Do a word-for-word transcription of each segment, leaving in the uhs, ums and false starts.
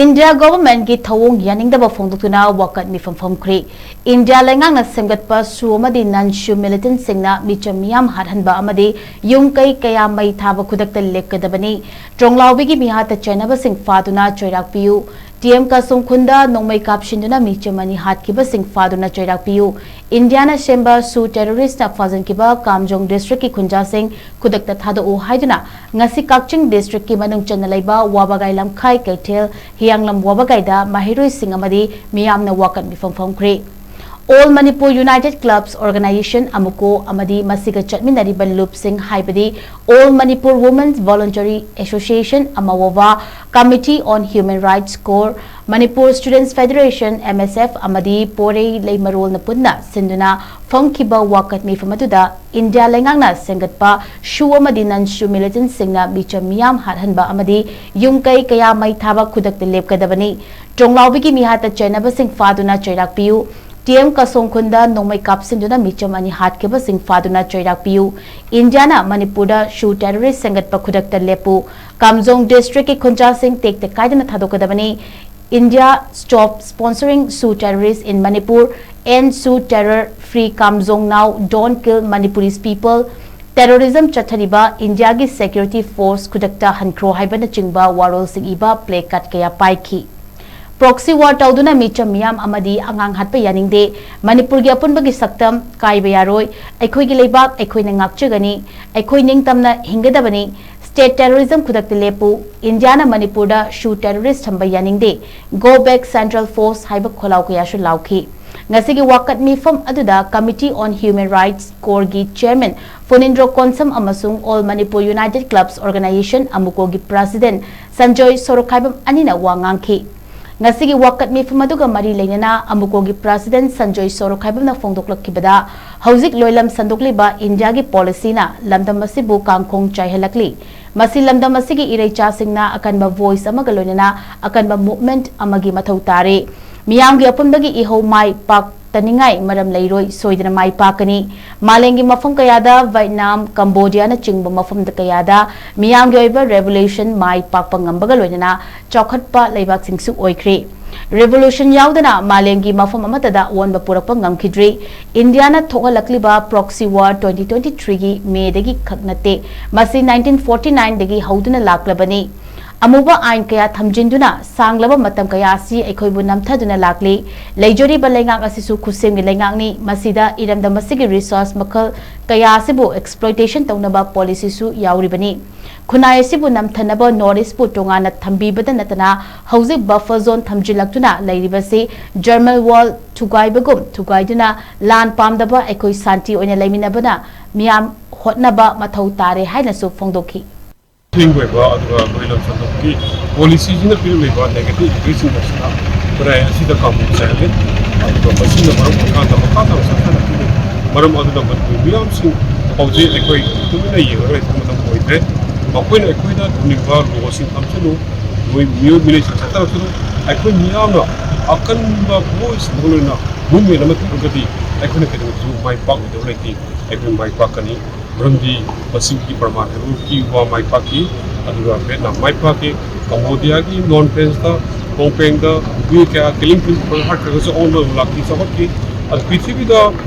India ꯒꯣꯚꯔꯟꯃꯦꯟꯠꯀꯤ ꯊꯧꯑꯣꯡ ꯌꯥꯅꯤꯡꯗꯕ ꯐꯣꯡꯗꯣꯛꯇꯨꯅ ꯋꯥꯀꯠ ꯃꯤꯐꯝ ꯐꯝꯈ꯭ꯔꯤ꯫ ꯏꯟꯗꯤꯌꯥ ꯂꯩꯉꯥꯛꯅ ꯁꯦꯝꯒꯠꯄ ꯁꯨ ꯑꯃꯗꯤ ꯅꯟ ꯁꯨ ꯃꯤꯂꯤꯇꯦꯟꯠꯁꯤꯡꯅ ꯃꯤꯆꯝ ꯃꯤꯌꯥꯝ ꯍꯥꯠꯍꯟꯕ ꯑꯃꯗꯤ ꯌꯨꯝ ꯀꯩ ꯀꯌꯥ ꯃꯩ ꯊꯥꯕ ꯈꯨꯗꯛꯇ ꯂꯦꯞꯀꯗꯕꯅꯤ꯫ ꯇ꯭ꯔꯣꯡꯂꯥꯎꯕꯤꯒꯤ ꯃꯤꯍꯥꯠꯇ ꯆꯩꯅꯕꯁꯤꯡ ꯐꯥꯗꯨꯅ ꯆꯩꯔꯥꯛ ꯄꯤꯌꯨ꯫ ꯇꯤ ꯑꯦꯝ ꯀꯥꯁꯣꯡ ꯈꯨꯟꯗ ꯅꯣꯡꯃꯩ ꯀꯥꯞꯁꯤꯟꯗꯨꯅ ꯃꯤꯆꯝ ꯑꯅꯤ ꯍꯥꯠꯈꯤꯕꯁꯤꯡ ꯐꯥꯗꯨꯅ ꯆꯩꯔꯥꯛ ꯄꯤꯌꯨ꯫ ꯏꯟꯗꯤꯌꯥꯅ ꯁꯦꯝꯕ ꯁꯨ ꯇꯦꯔꯣꯔꯤꯁ꯭ꯠꯅ ꯐꯥꯖꯤꯟꯈꯤꯕ ꯀꯥꯝꯖꯣꯡ ꯗꯤꯁꯇ꯭ꯔꯤꯛꯀꯤ ꯈꯨꯟꯖꯥꯁꯤꯡ ꯈꯨꯗꯛꯇ ꯊꯥꯗꯣꯛꯎ ꯍꯥꯏꯗꯨꯅ ꯉꯁꯤ ꯀꯛꯆꯤꯡ ꯗꯤꯁꯇ꯭ꯔꯤꯛꯀꯤ ꯃꯅꯨꯡ ꯆꯟꯅ ꯂꯩꯕ ꯋꯥꯕꯒꯥꯏ ꯂꯝꯈꯥꯏ, ꯀꯩꯊꯦꯜ, ꯍꯤꯌꯥꯡꯂꯝ ꯋꯥꯕꯒꯥꯏꯗ ꯃꯍꯩꯔꯣꯏꯁꯤꯡ ꯑꯃꯗꯤ ꯃꯤꯌꯥꯝꯅ ꯋꯥꯀꯠ ꯃꯤꯐꯝ ꯐꯝꯈ꯭ꯔꯦ꯫ All Manipur United Clubs Organisation, ꯑꯃꯨꯀꯣ, ꯑꯃꯗꯤ ꯃꯁꯤꯒ ꯆꯠꯃꯤꯟꯅꯔꯤꯕ ꯂꯨꯞꯁꯤꯡ, ꯍꯥꯏꯕꯗꯤ All Manipur Women's Voluntary Association, ꯑꯃꯋꯣꯕꯥ, Committee on Human Rights, core, Manipur Students Federation, M S F, ꯑꯃꯗꯤ ꯄꯣꯔꯩ ꯂꯩꯃꯔꯣꯜꯅ ꯄꯨꯟꯅ ꯁꯤꯟꯗꯨꯅ ꯐꯝꯈꯤꯕ ꯋꯥꯀꯠ ꯃꯤꯐꯝ ꯑꯗꯨꯗ ꯏꯟꯗꯤꯌꯥ ꯂꯩꯉꯥꯛꯅ ꯁꯦꯝꯒꯠꯄ ꯁꯨ ꯑꯃꯗꯤ ꯅꯟ ꯁꯨ ꯃꯤꯂꯤꯇꯦꯟꯠꯁꯤꯡꯅ ꯃꯤꯆꯝ ꯃꯤꯌꯥꯝ ꯍꯥꯠꯍꯟꯕ ꯑꯃꯗꯤ ꯌꯨꯝ ꯀꯩ ꯀꯌꯥ ꯃꯩ ꯊꯥꯕ ꯈꯨꯗꯛꯇ ꯂꯦꯞꯀꯗꯕꯅꯤ꯫ ꯇ꯭ꯔꯣꯡꯂꯥꯎꯕꯤꯒꯤ ꯃꯤꯍꯥꯠꯇ ꯆꯩꯅꯕꯁꯤꯡ ꯐꯥꯗꯨꯅ ꯆꯩꯔꯥꯛ ꯄꯤꯌꯨ꯫ ꯇꯤ ꯑꯦꯝ ꯀꯥꯁꯣꯡ ꯈꯨꯟꯗ ꯅꯣꯡꯃꯩ ꯀꯥꯞꯁꯤꯟꯗꯨꯅ ꯃꯤꯆꯝ ꯑꯅꯤ ꯍꯥꯠꯈꯤꯕꯁꯤꯡ ꯐꯥꯗꯨꯅ ꯆꯩꯔꯥꯛ ꯄꯤꯌꯨ꯫ ꯏꯟꯗꯤꯌꯥꯅ ꯃꯅꯤꯄꯨꯔꯗ ꯁꯨ ꯇꯦꯔꯣꯔꯤꯁ꯭ꯠ ꯁꯦꯝꯒꯠꯄ ꯈꯨꯗꯛꯇ ꯂꯦꯞꯄꯨ꯫ ꯀꯥꯝꯖꯣꯡ ꯗꯤꯁꯇ꯭ꯔꯤꯛꯀꯤ ꯈꯨꯟꯖꯥꯁꯤꯡ ꯇꯦꯛꯇ ꯀꯥꯏꯗꯅ ꯊꯥꯗꯣꯛꯀꯗꯕꯅꯤ꯫ India stop sponsoring Su terrorists in Manipur, End Su Terror, Free Kamjong Now, Don't Kill Manipurese People, terrorism ꯆꯠꯊꯔꯤꯕ ꯏꯟꯗꯤꯌꯥꯒꯤ ꯁꯦꯀ꯭ꯌꯨꯔꯤꯇꯤ ꯐꯣꯔꯁ ꯈꯨꯗꯛꯇ ꯍꯟꯈ꯭ꯔꯣ ꯍꯥꯏꯕꯅꯆꯤꯡꯕ ꯋꯥꯔꯣꯜꯁꯤꯡ ꯏꯕ ꯄ꯭ꯂꯦ ꯀꯥꯔꯗ ꯀꯌꯥ ꯄꯥꯏꯈꯤ꯫ ꯄ꯭ꯔꯣꯛꯁꯤ ꯋꯥꯔ ꯇꯧꯗꯨꯅ ꯃꯤꯆꯝ ꯃꯤꯌꯥꯝ ꯑꯃꯗꯤ ꯑꯉꯥꯡ ꯍꯥꯠꯄ ꯌꯥꯅꯤꯡꯗꯦ꯫ ꯃꯅꯤꯄꯨꯔꯒꯤ ꯑꯄꯨꯟꯕꯒꯤ ꯁꯛꯇꯝ ꯀꯥꯏꯕ ꯌꯥꯔꯣꯏ꯫ ꯑꯩꯈꯣꯏꯒꯤ ꯂꯩꯕꯥꯛ ꯑꯩꯈꯣꯏꯅ ꯉꯥꯛꯆꯒꯅꯤ꯫ ꯑꯩꯈꯣꯏ ꯅꯤꯡꯇꯝꯅ ꯍꯤꯡꯒꯗꯕꯅꯤ꯫ ꯁ꯭ꯇꯦꯠ ꯇꯦꯔꯣꯔꯤꯖꯝ ꯈꯨꯗꯛꯇ ꯂꯦꯞꯄꯨ꯫ ꯏꯟꯗꯤꯌꯥꯅ ꯃꯅꯤꯄꯨꯔꯗ ꯁꯨ ꯇꯦꯔꯣꯔꯤꯁ꯭ꯠ ꯊꯝꯕ ꯌꯥꯅꯤꯡꯗꯦ꯫ Go back Central Force ꯍꯥꯏꯕ ꯈꯣꯜꯂꯥꯎ ꯀꯌꯥꯁꯨ ꯂꯥꯎꯈꯤ꯫ ꯉꯁꯤꯒꯤ ꯋꯥꯀꯠ ꯃꯤꯐꯝ ꯑꯗꯨꯗ Committee on Human Rights, ꯀꯣꯔꯒꯤ ꯆꯦꯌꯔꯃꯦꯟ ꯐꯨꯅꯤꯟꯗ꯭ꯔꯣ ꯀꯣꯟꯁꯝ ꯑꯃꯁꯨꯡ All Manipur United Clubs Organisation, ꯑꯃꯨꯀꯣꯒꯤ ꯄ꯭ꯔꯦꯁꯤꯗꯦꯟꯠ ꯁꯟꯖꯣꯏ ꯁꯣꯔꯣꯈꯥꯏꯕꯝ ꯑꯅꯤꯅ ꯋꯥ ꯉꯥꯡꯈꯤ꯫ ꯉꯁꯤꯒꯤ ꯋꯥꯀꯠ ꯃꯤꯐꯝ ꯑꯗꯨꯒ ꯃꯔꯤ ꯂꯩꯅꯅ ꯑꯃꯨꯀꯣꯒꯤ ꯄ꯭ꯔꯦꯁꯤꯗꯦꯟꯠ ꯁꯟꯖꯣꯏ ꯁꯣꯔꯣꯈꯥꯏꯕꯝꯅ ꯐꯣꯡꯗꯣꯛꯂꯛꯈꯤꯕꯗ, ꯍꯧꯖꯤꯛ ꯂꯣꯏꯂꯝ ꯁꯟꯗꯣꯛꯂꯤꯕ ꯏꯟꯗꯤꯌꯥꯒꯤ ꯄꯣꯂꯤꯁꯤꯅ ꯂꯝꯗꯝ ꯑꯁꯤꯕꯨ ꯀꯥꯡꯈꯣꯡ ꯆꯥꯏꯍꯜꯂꯛꯂꯤ꯫ ꯃꯁꯤ ꯂꯝꯗꯝ ꯑꯁꯤꯒꯤ ꯏꯔꯩꯆꯥꯁꯤꯡꯅ ꯑꯀꯟꯕ ꯚꯣꯏꯁ ꯑꯃꯒ ꯂꯣꯏꯅꯅ ꯑꯀꯟꯕ ꯃꯨꯚꯃꯦꯟꯠ ꯑꯃꯒꯤ ꯃꯊꯧ ꯇꯥꯔꯦ꯫ ꯃꯤꯌꯥꯝꯒꯤ ꯑꯄꯨꯟꯕꯒꯤ ꯏꯍꯧ ꯃꯥꯏ ꯄꯥꯛ ꯇꯅꯤꯡꯉꯥꯏ ꯃꯔꯝ ꯂꯩꯔꯣꯏ, ꯁꯣꯏꯗꯅ ꯃꯥꯏ ꯄꯥꯛꯀꯅꯤ꯫ ꯃꯥꯂꯦꯝꯒꯤ ꯃꯐꯝ ꯀꯌꯥꯗ, ꯚꯦꯠꯅꯥꯝ, ꯀꯝꯕꯣꯗꯤꯌꯥꯅꯆꯤꯡꯕ ꯃꯐꯝꯗ ꯀꯌꯥꯗ ꯃꯤꯌꯥꯝꯒꯤ ꯑꯣꯏꯕ revolution ꯃꯥꯏ ꯄꯥꯛꯄ ꯉꯝꯕꯒ ꯂꯣꯏꯅꯅ ꯆꯥꯎꯈꯠꯄ ꯂꯩꯕꯥꯛꯁꯤꯡꯁꯨ ꯑꯣꯏꯈ꯭ꯔꯦ꯫ Revolution ꯌꯥꯎꯗꯅ ꯃꯥꯂꯦꯝꯒꯤ ꯃꯐꯝ ꯑꯃꯠꯇꯗ ꯑꯑꯣꯟꯕ ꯄꯨꯔꯛꯄ ꯉꯝꯈꯤꯗ꯭ꯔꯤ꯫ ꯏꯟꯗꯤꯌꯥꯅ ꯊꯣꯛꯍꯜꯂꯛꯂꯤꯕ proxy war twenty twenty-three ꯒꯤ ꯃꯦꯗꯒꯤ ꯈꯛ ꯅꯠꯇꯦ, ꯃꯁꯤ nineteen forty-nine ꯗꯒꯤ ꯍꯧꯗꯨꯅ ꯂꯥꯛꯂꯕꯅꯤ꯫ ꯑꯃꯨꯕ ꯑꯥꯏꯟ ꯀꯌꯥ ꯊꯝꯖꯤꯟꯗꯨꯅ ꯁꯥꯡꯂꯕ ꯃꯇꯝ ꯀꯌꯥ ꯑꯁꯤ ꯑꯩꯈꯣꯏꯕꯨ ꯅꯝꯊꯗꯨꯅ ꯂꯥꯛꯂꯤ꯫ ꯂꯩꯖꯔꯤꯕ ꯂꯩꯉꯥꯛ ꯑꯁꯤꯁꯨ ꯈꯨꯠꯁꯦꯝꯒꯤ ꯂꯩꯉꯥꯛꯅꯤ꯫ ꯃꯁꯤꯗ ꯏꯔꯝꯗꯝ ꯑꯁꯤꯒꯤ resource ꯃꯈꯜ ꯀꯌꯥ ꯑꯁꯤꯕꯨ exploitation ꯇꯧꯅꯕ policy ꯁꯨ ꯌꯥꯎꯔꯤꯕꯅꯤ꯫ ꯈꯨꯟꯅꯥꯏ ꯑꯁꯤꯕꯨ ꯅꯝꯊꯅꯕ North East ꯄꯨ ꯇꯣꯉꯥꯟꯅ ꯊꯝꯕꯤꯕꯗ ꯅꯠꯇꯅ, ꯍꯧꯖꯤꯛ buffer zone ꯊꯝꯖꯤꯜꯂꯛꯇꯨꯅ ꯂꯩꯔꯤꯕꯁꯤ German wall ꯊꯨꯒꯥꯏꯕꯒꯨꯝ ꯊꯨꯒꯥꯏꯗꯨꯅ, ꯂꯥꯟ ꯄꯥꯝꯗꯕ ꯑꯩꯈꯣꯏ ꯁꯥꯟꯇꯤ ꯑꯣꯏꯅ ꯂꯩꯃꯤꯟꯅꯕꯅ ꯃꯤꯌꯥꯝ ꯍꯣꯠꯅꯕ ꯃꯊꯧ ꯇꯥꯔꯦ ꯍꯥꯏꯅꯁꯨ ꯐꯣꯡꯗꯣꯛꯈꯤ꯫ ꯊꯤꯡꯕ ꯑꯣꯏꯕ ꯑꯗꯨꯒ ꯑꯩꯈꯣꯏ ꯂꯝꯁꯣꯟ ꯂꯝꯒꯤ policy ꯁꯤꯅ ꯄꯤꯔꯛꯂꯤꯕ negative effect ꯁꯤꯡ ꯑꯁꯤꯅ ꯈꯨꯟꯅꯥꯏ ꯑꯁꯤꯗ ꯀꯥꯡꯕꯨ ꯆꯥꯏꯍꯜꯂꯤ꯫ ꯑꯗꯨꯒ ꯃꯁꯤꯅ ꯃꯔꯝ ꯑꯣꯏꯔꯀꯥꯟꯗ ꯃꯈꯥ ꯇꯥꯅ ꯆꯠꯊꯔꯛꯈꯤꯅꯤ꯫ ꯃꯔꯝ ꯑꯗꯨꯅ ꯃꯅꯤꯄꯨꯔ ꯃꯤꯌꯥꯝꯁꯤꯡ ꯍꯧꯖꯤꯛ ꯑꯩꯈꯣꯏ ꯇꯨꯃꯤꯟꯅ ꯌꯦꯡꯂꯒ ꯂꯩꯕ ꯃꯇꯝ ꯑꯣꯏꯗ꯭ꯔꯦ꯫ ꯃꯈꯣꯏꯅ ꯑꯩꯈꯣꯏꯗ ꯊꯝꯅꯤꯡꯕ law ꯁꯤꯡ ꯊꯝꯁꯅꯨ, ꯃꯣꯏ ꯃꯤꯑꯣꯏ ꯃꯤꯅꯩꯁꯤꯡ ꯆꯠꯊꯔꯛꯁꯅꯨ꯫ ꯑꯩꯈꯣꯏ ꯃꯤꯌꯥꯝꯅ ꯑꯀꯟꯕ voice ꯑꯃꯒ ꯂꯣꯏꯅꯅ movement ꯑꯃ ꯇꯧꯔꯒꯗꯤ ꯑꯩꯈꯣꯏꯅ ꯀꯩꯗꯧꯕꯁꯨ ꯃꯥꯏ ꯄꯥꯛꯂꯣꯏꯗꯕ ꯂꯩꯇꯦ꯫ ꯑꯩꯈꯣꯏ ꯃꯥꯏ ꯄꯥꯛꯀꯅꯤ꯫ ꯃꯔꯝꯗꯤ ꯃꯁꯤꯒꯤ ꯄ꯭ꯔꯃꯥꯟ ꯍꯥꯏꯕꯒꯤ ꯋꯥ ꯃꯥꯏ ꯄꯥꯛꯈꯤ, ꯑꯗꯨꯒ ꯚꯦꯠꯅꯥꯝ ꯃꯥꯏ ꯄꯥꯛꯈꯤ, ꯀꯝꯕꯣꯗꯤꯌꯥꯒꯤ ꯅꯣꯟ ꯐ꯭ꯔꯦꯟꯁꯇ ꯄꯣꯡꯄꯦꯡꯗ ꯃꯤꯑꯣꯏ ꯀꯌꯥ ꯀꯤꯂꯤꯡ ꯐꯤꯜ ꯍꯥꯠꯈ꯭ꯔꯒꯁꯨ ꯑꯑꯣꯟꯕ ꯑꯃ ꯂꯥꯛꯈꯤ, ꯆꯥꯎꯈꯠꯈꯤ꯫ ꯑꯗꯨ ꯄ꯭ꯔꯤꯊꯤꯕꯤꯗ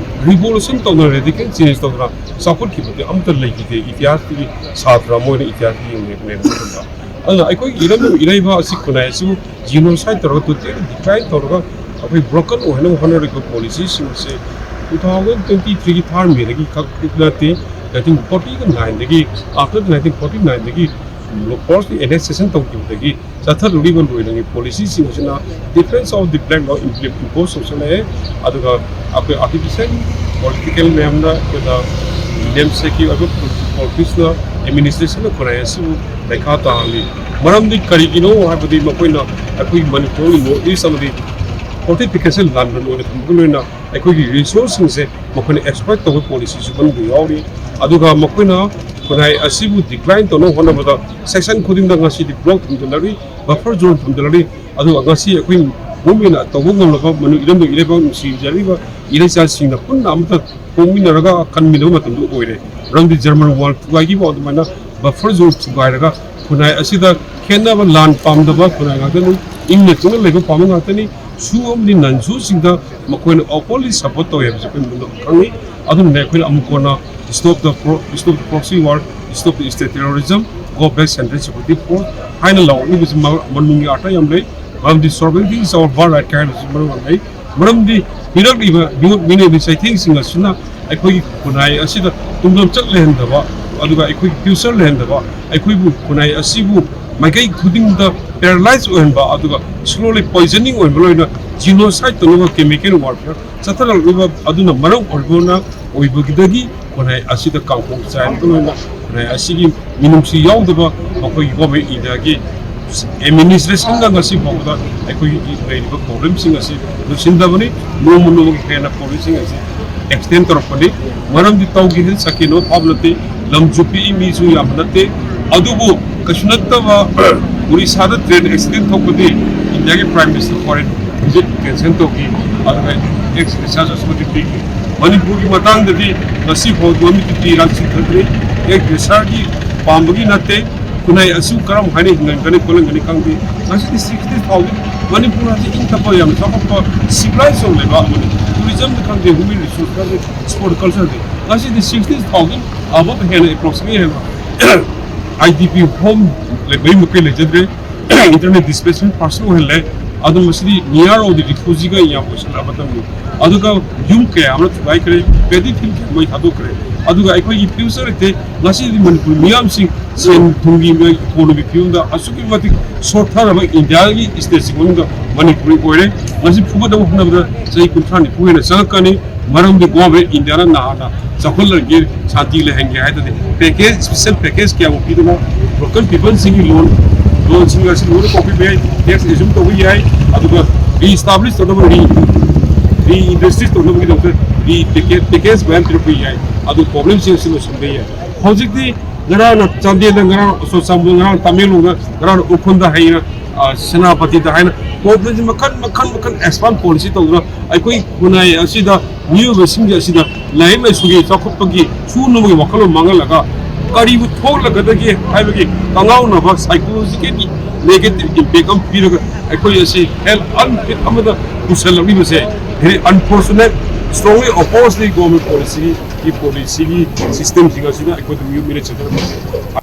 revolution ꯇꯧꯗꯅ, radical change ꯇꯧꯗꯅ ꯆꯥꯎꯈꯠꯈꯤꯕꯗꯤ ꯑꯝꯇ ꯂꯩꯈꯤꯗꯦ, ꯏꯇꯤꯍꯥꯁꯀꯤ ꯁꯥꯇ꯭ꯔ ꯑꯃ ꯑꯣꯏꯅ ꯏꯇꯤꯍꯥꯁꯀꯤ ꯌꯦꯡꯕ ꯃꯇꯝꯗ꯫ ꯑꯗꯨꯅ ꯑꯩꯈꯣꯏꯒꯤ ꯏꯔꯝꯗꯝ ꯏꯔꯩꯕ ꯑꯁꯤ, ꯈꯨꯟꯅꯥꯏ ꯑꯁꯤꯕꯨ genocide ꯇꯧꯔꯒ, totally decline ꯇꯧꯔꯒ, ꯑꯩꯈꯣꯏ broken ꯑꯣꯏꯍꯟꯅꯕ ꯍꯣꯠꯅꯔꯤꯕ policy ꯁꯤꯡ ꯑꯁꯤ two thousand twenty three ꯒꯤ ꯊꯥꯔ ꯃꯦꯗꯒꯤ ꯈꯛ ꯅꯠꯇꯦ, nineteen forty nine ꯗꯒꯤ, after nineteen forty nine ꯗꯒꯤ first annexation ꯇꯧꯈꯤꯕꯗꯒꯤ ꯆꯠꯊꯔꯨꯔꯤꯕ ꯂꯣꯏꯅꯒꯤ policy ꯁꯤꯡ ꯑꯁꯤꯅ defense of the black law impose ꯇꯧꯁꯜꯂꯛꯑꯦ꯫ ꯑꯗꯨꯒ ꯑꯩꯈꯣꯏ artificial political ꯃꯌꯥꯝꯅ ꯑꯩꯈꯣꯏꯗ ꯅꯦꯝꯁꯦꯛꯀꯤ ꯑꯣꯏꯕ politics ꯅ administration ꯅ ꯈꯨꯟꯅꯥꯏ ꯑꯁꯤꯕꯨ ꯂꯩꯈꯥ ꯇꯥꯍꯜꯂꯤ꯫ ꯃꯔꯝꯗꯤ ꯀꯔꯤꯒꯤꯅꯣ ꯍꯥꯏꯕꯗꯤ ꯃꯈꯣꯏꯅ ꯑꯩꯈꯣꯏꯒꯤ ꯃꯅꯤꯄꯨꯔꯒꯤ North East ꯑꯃꯗꯤ fortification ꯂꯥꯟꯕꯟ ꯑꯣꯏꯅ ꯊꯝꯕꯒ ꯂꯣꯏꯅꯅ ꯑꯩꯈꯣꯏꯒꯤ resource ꯁꯤꯡꯁꯦ ꯃꯈꯣꯏꯅ exploit ꯇꯧꯕ policy ꯁꯨ ꯃꯅꯨꯡꯗ ꯌꯥꯎꯔꯤ꯫ ꯑꯗꯨꯒ ꯃꯈꯣꯏꯅ ꯈꯨꯟꯅꯥꯏ ꯑꯁꯤꯕꯨ decline ꯇꯧꯅꯕ ꯍꯣꯠꯅꯕꯗ section ꯈꯨꯗꯤꯡꯗ ꯉꯁꯤꯗꯤ block ꯊꯝꯖꯤꯜꯂꯛꯂꯤ, buffer zone ꯊꯝꯖꯤꯜꯂꯛꯂꯤ꯫ ꯑꯗꯨꯒ ꯉꯁꯤ ꯑꯩꯈꯣꯏ ꯃꯨꯞꯃꯦꯟ ꯇꯧꯕ ꯉꯝꯂꯕ ꯃꯅꯨꯡ ꯏꯔꯝꯗꯝ ꯏꯔꯩꯕꯥꯛ ꯅꯨꯡꯁꯤꯖꯔꯤꯕ ꯏꯔꯩꯆꯥꯁꯤꯡꯅ ꯄꯨꯟꯅ ꯑꯃꯠꯇ ꯄꯣꯛꯃꯤꯟꯅꯔꯒ ꯀꯟꯃꯤꯟꯅꯕ ꯃꯇꯝꯗꯨ ꯑꯣꯏꯔꯦ꯫ ꯃꯔꯝꯗꯤ ꯖꯔꯃꯟ ꯋꯥꯜ ꯊꯨꯒꯥꯏꯈꯤꯕ ꯑꯗꯨꯃꯥꯏꯅ ꯕꯐꯔ ꯖꯣꯟ ꯊꯨꯒꯥꯏꯔꯒ ꯈꯨꯟꯅꯥꯏ ꯑꯁꯤꯗ ꯈꯦꯠꯅꯕ ꯂꯥꯟ ꯄꯥꯝꯗꯕ ꯈꯨꯟꯅꯥꯏ ꯉꯥꯛꯇꯅꯤ, ꯏꯪꯅ ꯆꯤꯛꯅ ꯂꯩꯕ ꯄꯥꯝꯕ ꯉꯥꯛꯇꯅꯤ꯫ ꯁꯨ ꯑꯃꯗꯤ ꯅꯟ ꯁꯨꯁꯤꯡꯗ ꯃꯈꯣꯏꯅ ꯑꯣꯄꯟꯂꯤ ꯁꯄꯣꯔꯠ ꯇꯧꯋꯦ ꯍꯥꯏꯕꯁꯤ ꯑꯩꯈꯣꯏ ꯃꯨꯟꯅ ꯈꯪꯉꯤ꯫ ꯑꯗꯨꯅꯅꯦ ꯑꯩꯈꯣꯏꯅ ꯑꯃꯨꯛ ꯀꯣꯟꯅ stop the pro stop the proxy war, stop the state terrorism, go back central security force ꯍꯥꯏꯅ ꯂꯥꯎꯔꯛꯂꯤꯕꯁꯤ ꯃ- ꯃꯅꯨꯡꯒꯤ ꯑꯥꯔꯊ ꯌꯥꯝ ꯂꯩ꯫ ꯃꯔꯝꯗꯤ sovereignty is our birthright ꯍꯥꯏꯕꯁꯤ ꯃꯔꯨ ꯌꯥꯝ ꯂꯩ꯫ ꯃꯔꯝꯗꯤ ꯄꯤꯔꯛꯂꯤꯕ ꯃꯤꯑꯣꯠ ꯃꯤꯅꯩꯒꯤ ꯆꯩꯊꯦꯡꯁꯤꯡ ꯑꯁꯤꯅ ꯑꯩꯈꯣꯏꯒꯤ ꯈꯨꯟꯅꯥꯏ ꯑꯁꯤꯗ ꯇꯨꯡꯂꯝꯆꯠ ꯂꯩꯍꯟꯗꯕ, ꯑꯗꯨꯒ ꯑꯩꯈꯣꯏꯒꯤ ꯐ꯭ꯌꯨꯆꯔ ꯂꯩꯍꯟꯗꯕ, ꯑꯩꯈꯣꯏꯕꯨ ꯈꯨꯟꯅꯥꯏ ꯑꯁꯤꯕꯨ ꯃꯥꯏꯀꯩ ꯈꯨꯗꯤꯡꯗ ꯄꯦꯔꯥꯂꯥꯏꯁ ꯑꯣꯏꯍꯟꯕ, ꯑꯗꯨꯒ ꯁ꯭ꯂꯣꯂꯤ ꯄꯣꯏꯖꯅꯤꯡ ꯑꯣꯏꯍꯟꯕ, ꯂꯣꯏꯅ ꯖꯤꯅꯣꯁꯥꯏꯠ ꯇꯧꯅꯕ ꯀꯦꯃꯤꯀꯦꯜ ꯋꯥꯔꯐꯤꯌꯔ ꯆꯠꯊꯔꯛꯂꯤꯕ ꯑꯗꯨꯅ ꯃꯔꯝ ꯑꯣꯏꯕꯅ ꯑꯣꯏꯕꯒꯤꯗꯒꯤ ꯈꯨꯟꯅꯥꯏ ꯑꯁꯤꯗ ꯀꯥꯡꯈꯣꯡ ꯆꯥꯏꯔꯒ ꯂꯣꯏꯅ ꯈꯨꯟꯅꯥꯏ ꯑꯁꯤꯒꯤ ꯃꯤꯅꯨꯡꯁꯤ ꯌꯥꯎꯗꯕ ꯃꯈꯣꯏꯒꯤ ꯒꯣꯔꯃꯦꯟ ꯏꯟꯗꯤꯌꯥꯒꯤ ꯑꯦꯗꯃꯤꯅꯤꯁꯇ꯭ꯔꯦꯁꯟꯗ ꯉꯁꯤ ꯐꯥꯎꯕꯗ ꯑꯩꯈꯣꯏꯒꯤ ꯂꯩꯔꯤꯕ ꯄ꯭ꯔꯣꯕ꯭ꯂꯦꯝꯁꯤꯡ ꯑꯁꯤ ꯂꯣꯏꯁꯤꯟꯗꯕꯅꯤ꯫ ꯅꯣꯡꯃ ꯅꯣꯡꯃꯒꯤ ꯍꯦꯟꯅ ꯄ꯭ꯔꯣꯕ꯭ꯂꯦꯝꯁꯤꯡ ꯑꯁꯤ ꯑꯦꯛꯁꯇꯦꯟ ꯇꯧꯔꯛꯄꯅꯤ꯫ ꯃꯔꯝꯗꯤ ꯇꯧꯒꯦ ꯍꯥꯏꯅ ꯁꯥꯀꯦꯟ ꯐꯥꯕ ꯅꯠꯇꯦ, ꯂꯝꯁꯨ ꯄꯤꯛꯏ, ꯃꯤꯁꯨ ꯌꯥꯝꯕ ꯅꯠꯇꯦ꯫ ꯑꯗꯨꯕꯨ ꯀꯩꯁꯨ ꯅꯠꯇꯕ ꯎꯔꯤꯁꯥꯗ ꯇ꯭ꯔꯦꯟ ꯑꯦꯛꯁꯤꯗꯦꯟ ꯊꯣꯛꯄꯗꯤ ꯏꯟꯗꯤꯌꯥꯒꯤ prime minister foreign visit cancel ꯇꯧꯈꯤ, ꯑꯗꯨꯒ ꯑꯦꯛꯁ ꯔꯤꯁꯥꯔꯁ ꯑꯁꯤꯃꯗꯤ ꯄꯤꯈꯤ꯫ ꯃꯅꯤꯄꯨꯔꯒꯤ ꯃꯇꯥꯡꯗꯗꯤ ꯉꯁꯤ ꯐꯥꯎ ꯃꯃꯤꯠꯇꯤ ꯄꯤꯔꯥ ꯆꯤꯡꯊꯗ꯭ꯔꯤ꯫ ꯑꯦꯛꯁ ꯔꯤꯁꯥꯔꯁꯀꯤ ꯄꯥꯝꯕꯒꯤ ꯅꯠꯇꯦ, ꯈꯨꯟꯅꯥꯏ ꯑꯁꯤ ꯀꯔꯝ ꯍꯥꯏꯅ ꯍꯤꯡꯍꯟꯒꯅꯤ ꯈꯣꯠꯍꯟꯒꯅꯤ ꯈꯪꯗꯦ꯫ ꯉꯁꯤꯗꯤ ꯁꯤꯛꯁꯇꯤ ꯊꯥꯎꯖꯟ, ꯃꯅꯤꯄꯨꯔ ꯑꯁꯤ ꯏꯪ ꯇꯞꯄ ꯌꯥꯝꯅ ꯆꯥꯎꯈꯠꯄ ꯁꯤꯚꯤꯂꯥꯏꯁ ꯑꯣꯏꯕ ꯂꯩꯕꯥꯛ ꯑꯃꯅꯤ꯫ ꯇꯨꯔꯤꯖꯝꯗ ꯈꯪꯗꯦ, ꯍ꯭ꯌꯨꯃꯦꯟ ꯔꯤꯁꯣꯔꯁ ꯈꯪꯗꯦ, ꯁ꯭ꯄꯣꯔꯠ ꯀꯜꯆꯔꯗ꯫ ꯉꯁꯤꯗꯤ ꯁꯤꯛꯁꯇꯤ ꯊꯥꯎꯖꯟ ꯑꯕꯞ ꯍꯦꯟꯅ ꯑꯦꯄ꯭ꯔꯣꯛꯁꯤꯃꯦꯠ ꯍꯦꯟꯅ ꯑꯥꯏ ꯗꯤ ꯄꯤ ꯍꯣꯝ ꯃꯌꯨꯝ ꯃꯀꯩ ꯂꯩꯖꯗ꯭ꯔꯦ, ꯏꯟꯇꯔꯅꯦꯜ ꯗꯤꯁꯄ꯭ꯂꯦꯁꯃꯦꯟ ꯄꯥꯔꯁꯟ ꯑꯣꯏꯍꯜꯂꯦ꯫ ꯑꯗꯨ ꯃꯁꯤꯗꯤ ꯅꯤꯌꯔ ꯑꯣꯏꯗ ꯔꯤꯐ꯭ꯌꯨꯖꯤꯒ ꯌꯥꯝ ꯑꯣꯏꯁꯜꯂꯛꯑꯕ ꯃꯇꯝꯅꯤ꯫ ꯑꯗꯨꯒ ꯌꯨꯝ ꯀꯌꯥ ꯑꯃ ꯊꯨꯒꯥꯏꯈ꯭ꯔꯦ, ꯄꯦꯗꯤ ꯐꯤꯜ ꯃꯩ ꯊꯥꯗꯣꯛꯈ꯭ꯔꯦ꯫ ꯑꯗꯨꯒ ꯑꯩꯈꯣꯏꯒꯤ ꯐ꯭ꯌꯨꯆꯔ ꯂꯩꯇꯦ꯫ ꯉꯁꯤꯗꯤ ꯃꯅꯤꯄꯨꯔ ꯃꯤꯌꯥꯝꯁꯤꯡ ꯁꯦꯟ ꯊꯨꯝꯒꯤ ꯏꯀꯣꯅꯣꯃꯤ ꯐꯤꯕꯝꯗ ꯑꯁꯨꯛꯀꯤ ꯃꯇꯤꯛ ꯁꯣꯠꯊꯔꯕ ꯏꯟꯗꯤꯌꯥꯒꯤ ꯁ꯭ꯇꯦꯠꯁꯤꯡ ꯃꯅꯨꯡꯗ ꯃꯅꯤꯄꯨꯔ ꯑꯣꯏꯔꯦ꯫ ꯉꯁꯤ ꯐꯨꯒꯠꯅꯕ ꯍꯣꯠꯅꯕꯗ ꯆꯍꯤ ꯀꯨꯟꯊ꯭ꯔꯥ ꯅꯤꯐꯨ ꯍꯦꯟꯅ ꯆꯪꯉꯛꯀꯅꯤ꯫ ꯃꯔꯝꯗꯤ ꯒꯣꯔꯃꯦꯟ ꯏꯟꯗꯤꯌꯥꯅ ꯅꯍꯥꯟꯅ ꯆꯥꯎꯈꯠꯍꯟꯒꯦ, ꯁꯥꯟꯇꯤ ꯂꯩꯍꯟꯒꯦ ꯍꯥꯏ ꯇꯥꯔꯗꯤ ꯄꯦꯀꯦꯖ, ꯁ꯭ꯄꯦꯁꯦꯜ ꯄꯦꯀꯦꯖ ꯀꯌꯥꯃꯨꯛ ꯄꯤꯗꯨꯅ ꯂꯣꯀꯦꯜ ꯄꯤꯄꯜꯁꯤꯡꯒꯤ ꯂꯣꯟ, ꯂꯣꯟꯁꯤꯡ ꯑꯁꯤ ꯂꯣꯏꯅ ꯀꯣꯛꯄꯤꯕ ꯌꯥꯏ, ꯇꯦꯛꯁ ꯑꯦꯖꯨꯝ ꯇꯧꯕ ꯌꯥꯏ, ꯑꯗꯨꯒ ꯔꯤ ꯏꯁꯇꯥꯕ꯭ꯂꯤꯁ ꯇꯧꯅꯕ, ꯔꯤ ꯔꯤ ꯏꯟꯗꯁꯇ꯭ꯔꯤꯁ ꯇꯧꯅꯕꯒꯤꯗꯃꯛꯇ ꯔꯤ ꯄꯦꯀꯦꯖ, ꯄꯦꯀꯦꯖ ꯃꯌꯥꯝ ꯄꯤꯔꯛꯄ ꯌꯥꯏ꯫ ꯑꯗꯨ ꯄ꯭ꯔꯣꯕ꯭ꯂꯦꯝꯁꯤꯡ ꯑꯁꯤ ꯂꯣꯏꯁꯤꯟꯕ ꯌꯥꯏ꯫ ꯍꯧꯖꯤꯛꯇꯤ ꯉꯔꯥꯡꯅ ꯆꯥꯟꯗꯦꯜꯗ, ꯉꯔꯥꯡ ꯆꯨꯔꯆꯥꯟꯄꯨꯔ, ꯉꯔꯥꯡ ꯇꯃꯦꯡꯂꯣꯡꯗ, ꯉꯔꯥꯡꯅ ꯎꯈ꯭ꯔꯨꯜꯗ ꯍꯥꯏꯅ, ꯑ, ꯁꯦꯅꯥꯄꯇꯤꯗ ꯍꯥꯏꯅ ꯄꯣꯄꯨꯂꯦꯁꯟ ꯃꯈꯜ ꯃꯈꯜ ꯃꯈꯜ ꯑꯦꯛꯁꯄꯥꯟ ꯄꯣꯂꯤꯁꯤ ꯇꯧꯗꯨꯅ ꯑꯩꯈꯣꯏ ꯈꯨꯟꯅꯥꯏ ꯑꯁꯤꯗ ꯃꯤꯑꯣꯏꯕꯁꯤꯡꯒꯤ ꯑꯁꯤꯗ ꯂꯥꯏꯔꯤꯛ ꯂꯥꯏꯁꯨꯒꯤ ꯆꯥꯎꯈꯠꯄꯒꯤ ꯁꯨꯅꯕꯒꯤ ꯋꯥꯈꯜꯂꯣꯟ ꯃꯥꯡꯍꯜꯂꯒ ꯀꯔꯤꯕꯨ ꯊꯣꯛꯂꯒꯗꯒꯦ ꯍꯥꯏꯕꯒꯤ ꯀꯉꯥꯎꯅꯕ psychological negative impact ꯑꯃ ꯄꯤꯔꯒ ꯑꯩꯈꯣꯏ ꯑꯁꯤ health unfit ꯑꯃꯗ ꯄꯨꯁꯜꯂꯛꯂꯤꯕꯁꯦ very unfortunate, strongly oppose the government policy꯫ ꯒꯤ ꯄꯣꯂꯤꯁꯤꯒꯤ ꯁꯤꯁꯇꯦꯝꯁꯤꯡ ꯑꯁꯤꯅ ꯑꯩꯈꯣꯏꯗ ꯃꯤꯑꯣꯠ ꯃꯤꯅꯦ ꯆꯠꯊꯔꯛꯄꯁꯦ